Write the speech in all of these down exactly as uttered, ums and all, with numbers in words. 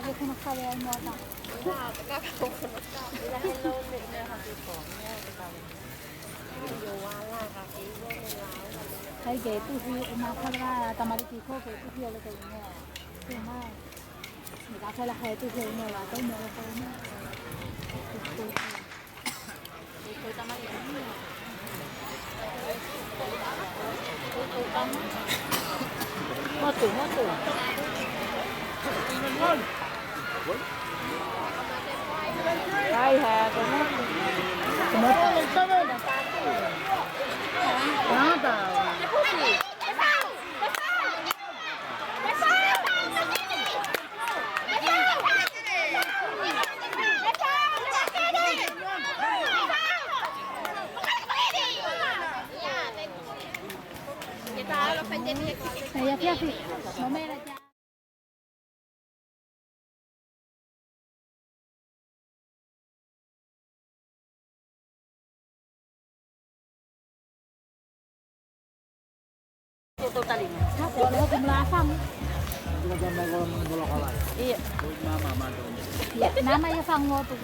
Hai ke tuhi uma kala tamariki ko ke tuhi ole ke ne. Ke mai. Ni ka kala hai tuhi ole la to mo ko ne. Motu, motu. Ai, ha, ko motu. Ko motu. Nada. Ia. Ia, nama ia fango tu.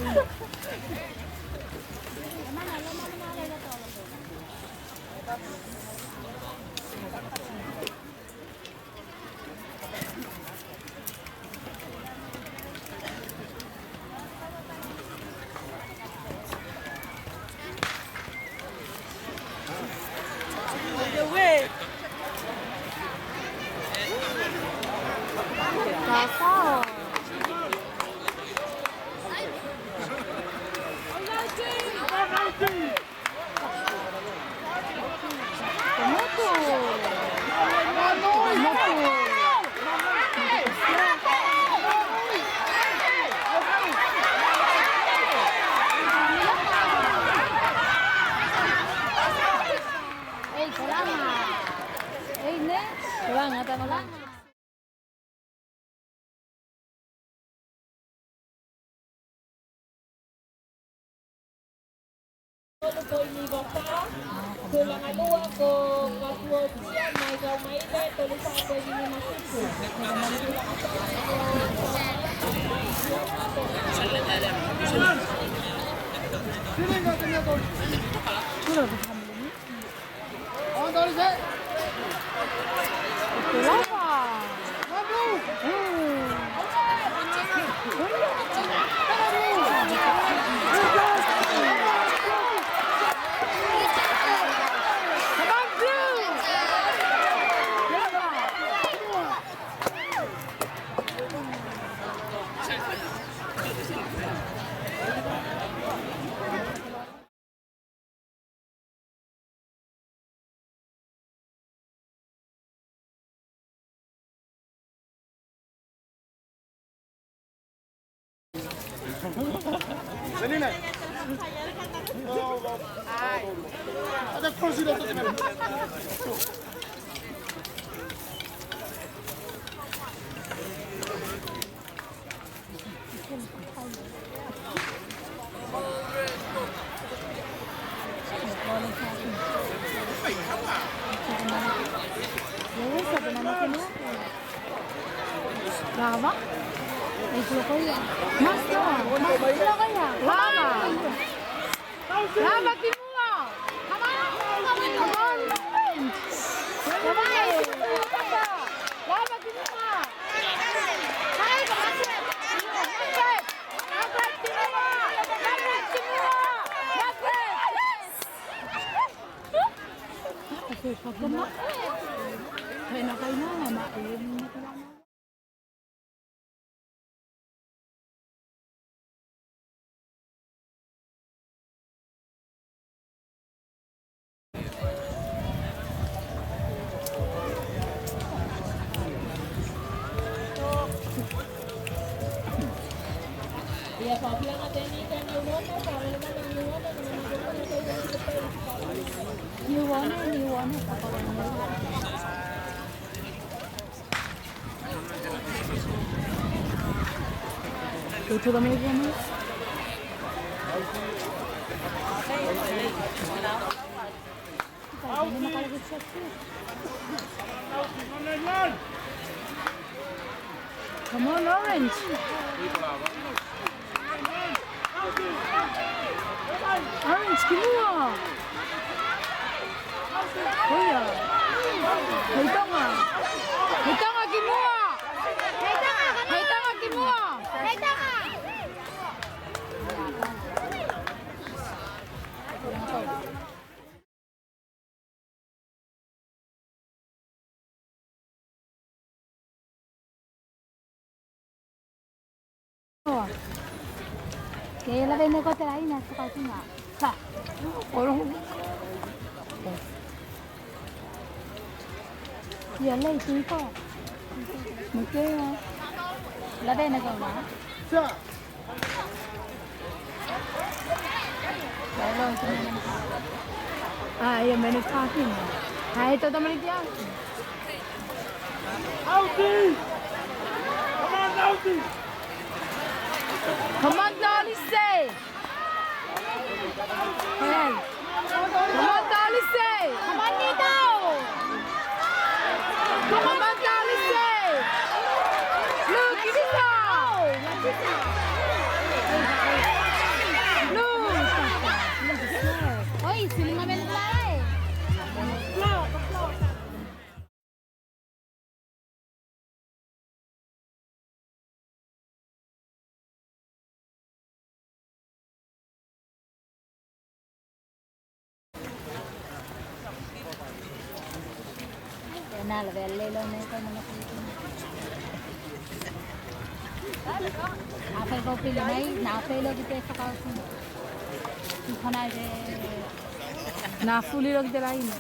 Ei, kolama. Ei, ne? Kolama, ta kolama. Tulaga lua ko Katuotia mai Kaumaile, tolu fa ko Ilimasiku. Selina. Ada kursi dah, satu minit. Lava? Ei, tulokoia. Mas, mas, tulokoia. Lava. Lava ki mua! Come on! Come on! Come on! Lava ki mua! Come on, Orange. Orange, ki mua. Koia. Hei Toga. Hei Toga, ki mua. Hei Toga, ki mua. Hei Toga. Ke lavea ne koe te laina, te fakaotiga. Sa. Olo. Ia lei, tui koe. Mo ke a. Lavea ne koe ma. Sa. A, ia, mea ne fakaotiga. A, e tau tamaliki a. Auti! Come on, Auti! Come on, Dolly, say! Hey. Come on, Dolly, say! Come on, Nito! Come on, Dolly, say! Look, give it up! Look! Oi, sili mai mea ne fly. Na la vea lei loa nei ko na. A fai ko pili mai, na fai loa ki te fakaotiga. Ko na te. Na fuli loa ki te laina.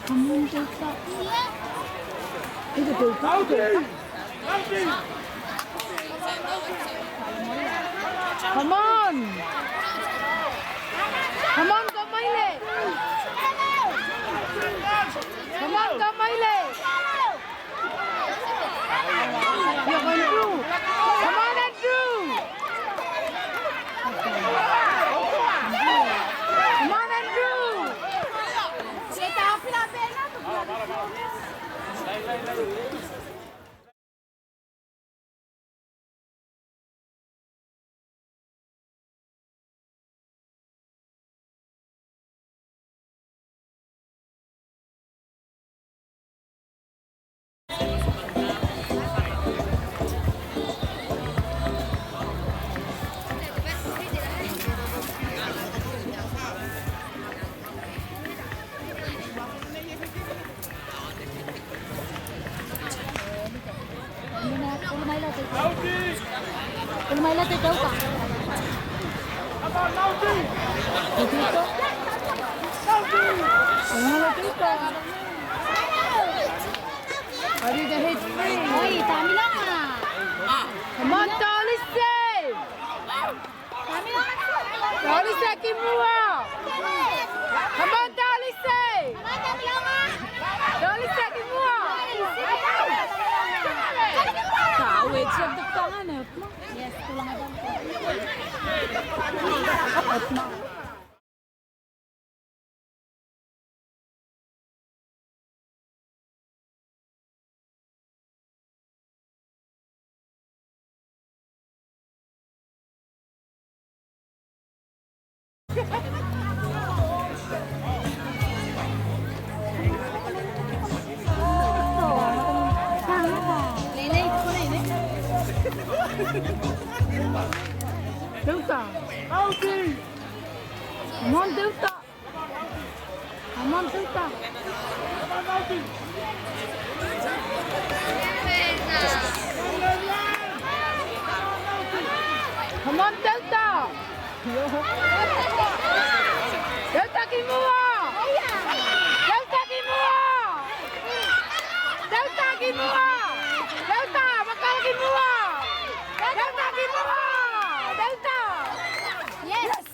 Come on, Teuta. Iko Teuta, Teuta. Come on. Come on, Kamaile. Come on, Kamaile. Ia, ko Andrew. Come on, Andrew. Come on, Andrew. Ulu mai loa te, ulu mai loa te Teuta. Ulu mai loa te Teuta. Oi, tamilona. Come on, Tolise. Tolise ki mua. Come on, Tolise. Tolise ki mua. Ka ue tia te Toga ne. Yes, tulang apa? Teuta. Auti. Come on, Teuta. Come on, Teuta. Come on, Teuta. Teuta ki mua. Teuta ki mua. Teuta ki mua. Teuta, makala ki mua. Teuta ki mua. Teuta. Yes.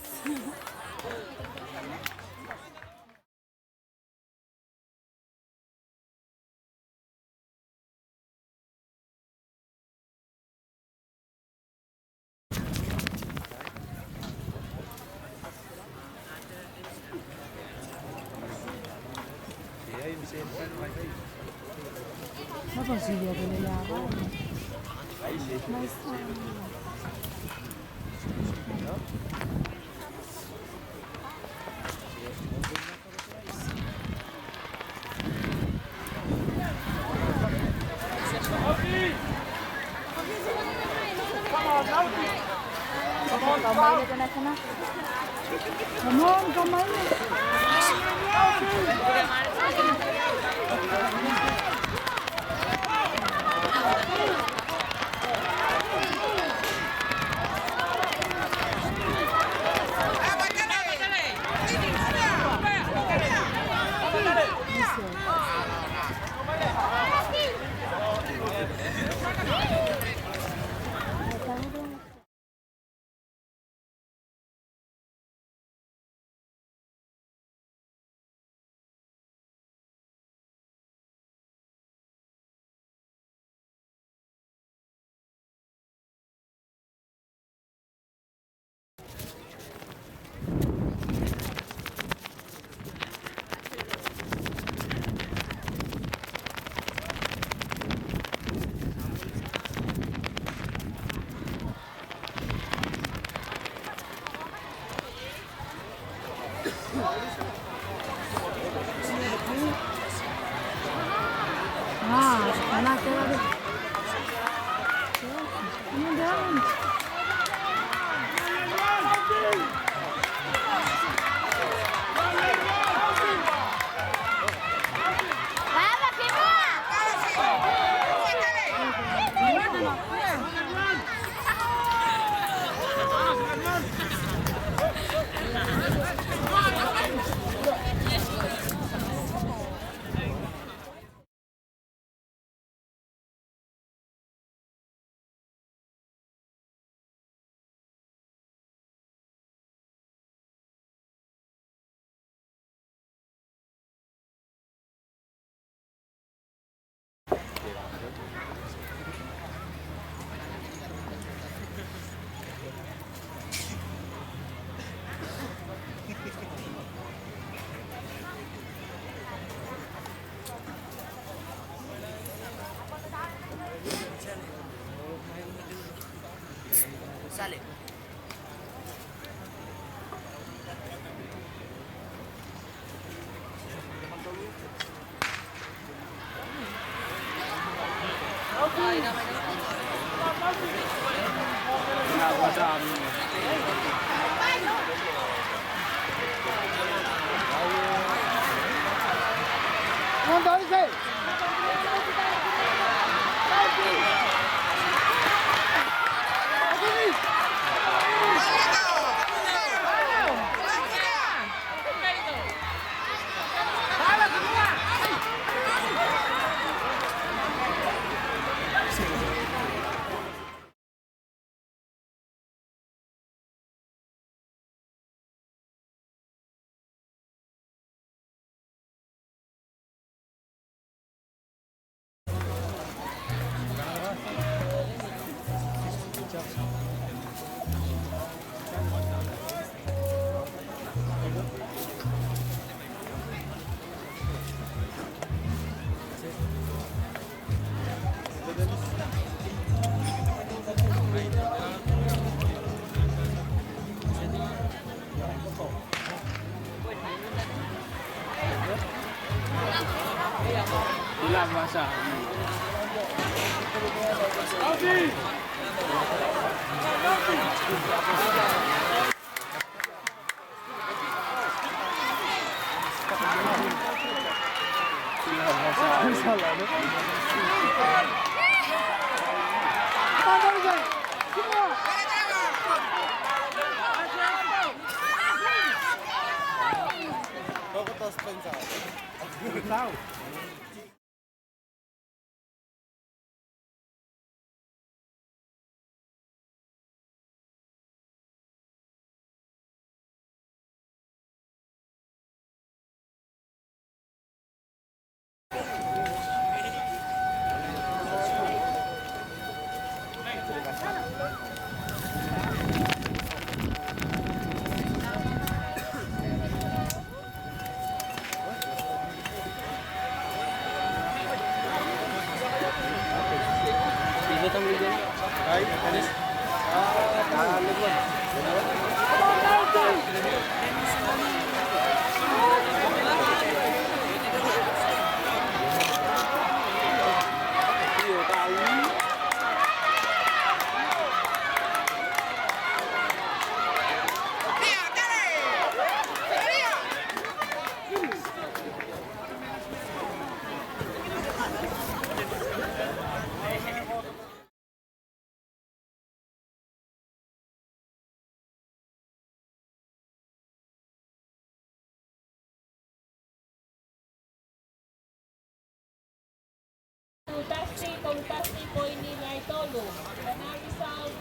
Tasi tolu tasi poini nai tolu. Tena result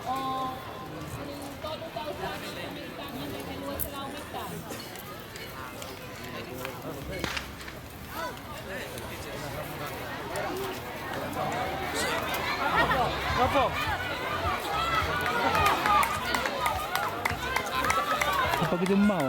o tolu tausaga se mita nai te lua selau mita. Apa kita mau?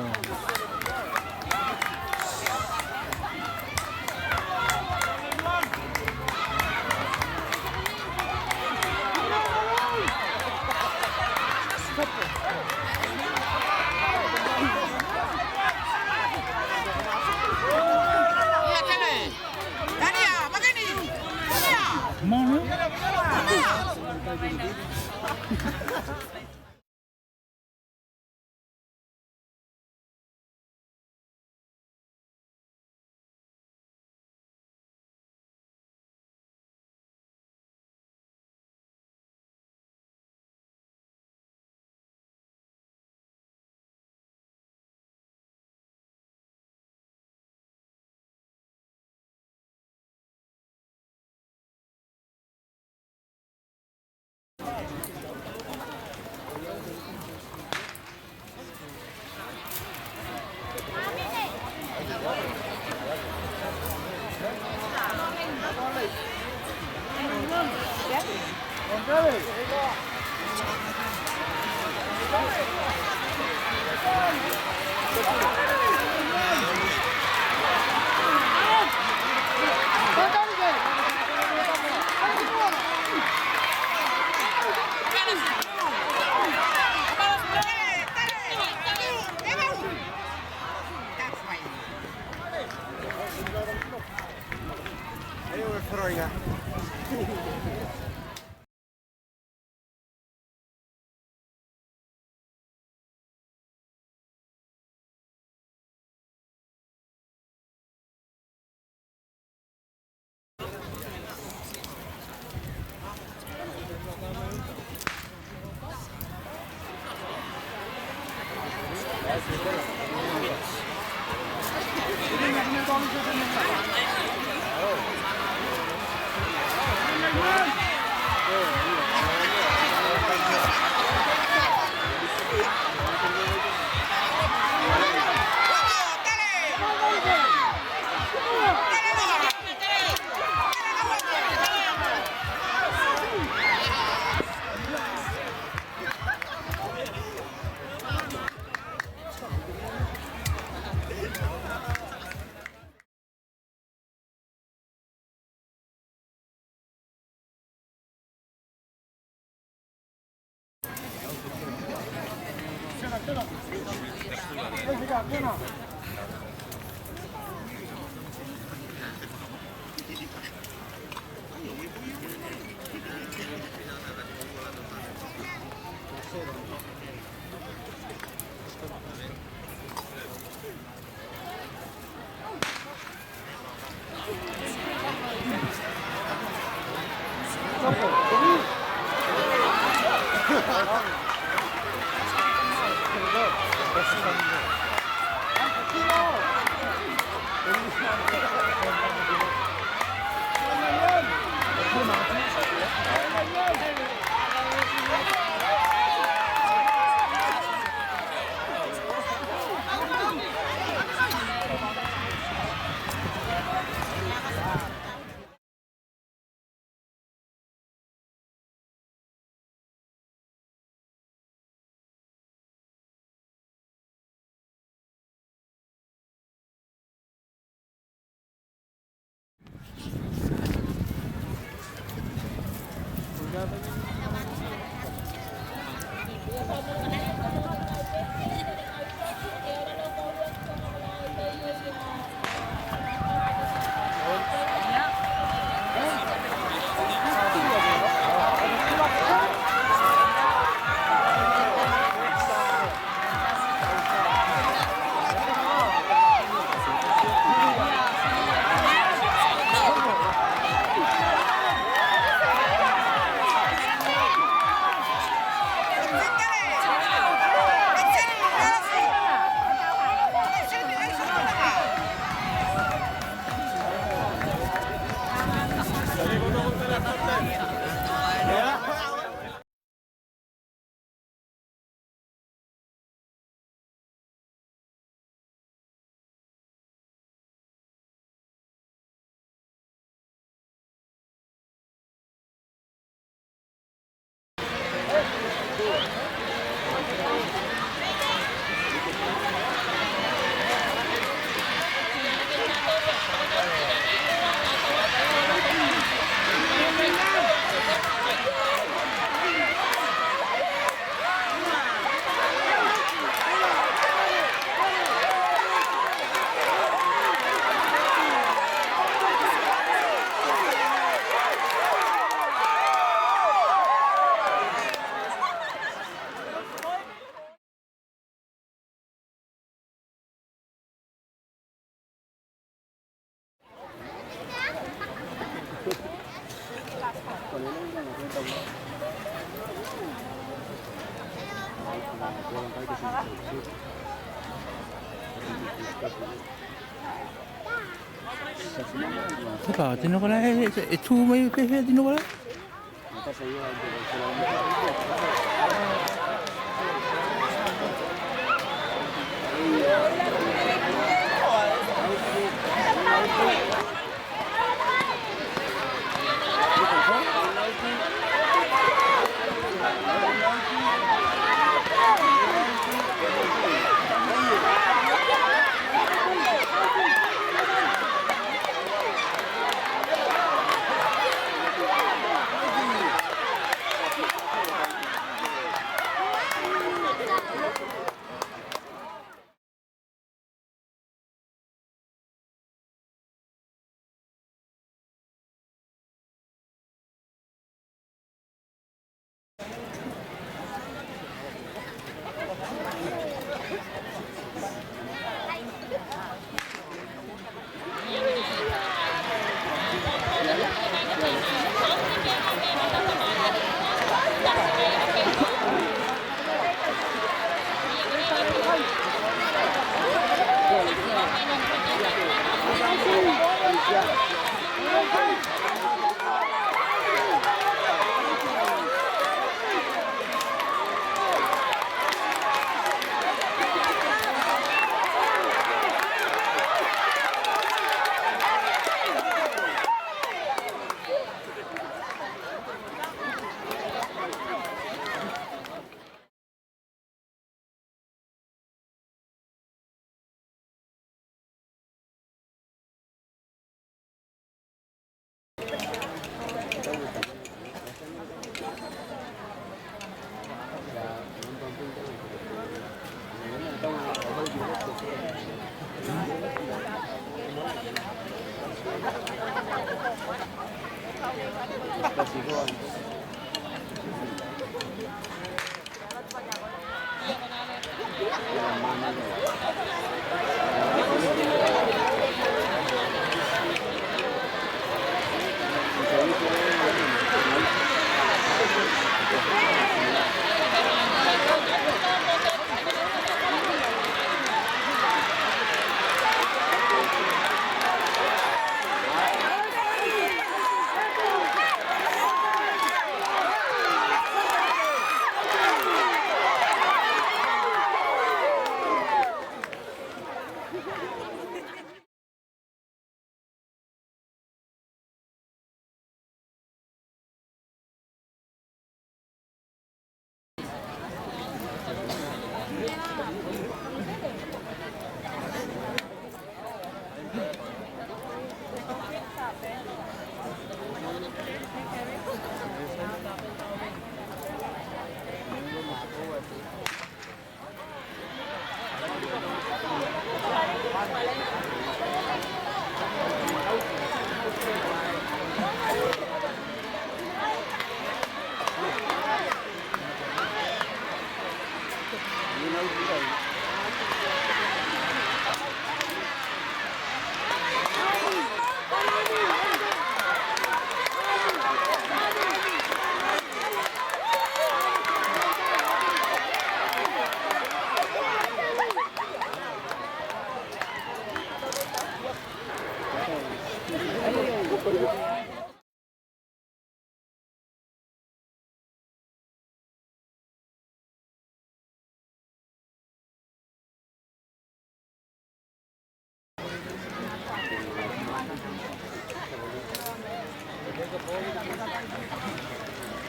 Teka, tino kola e, e, e tu mai pehē tino kola?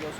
Thank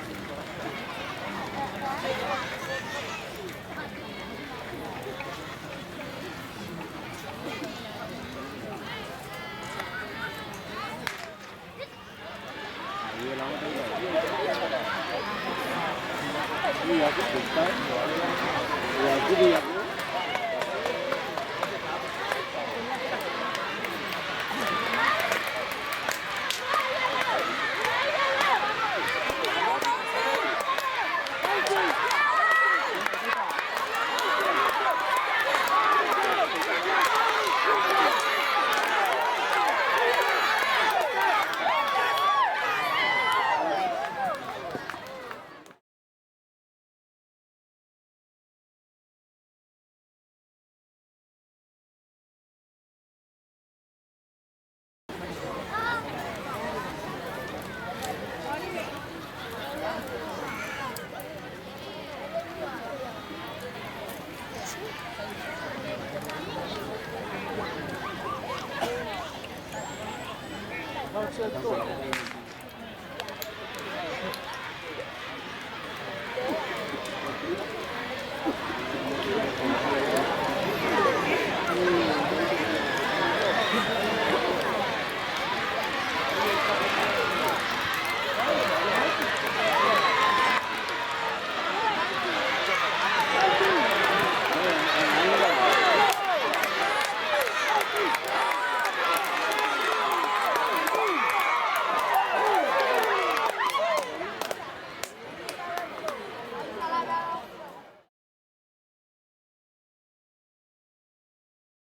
you.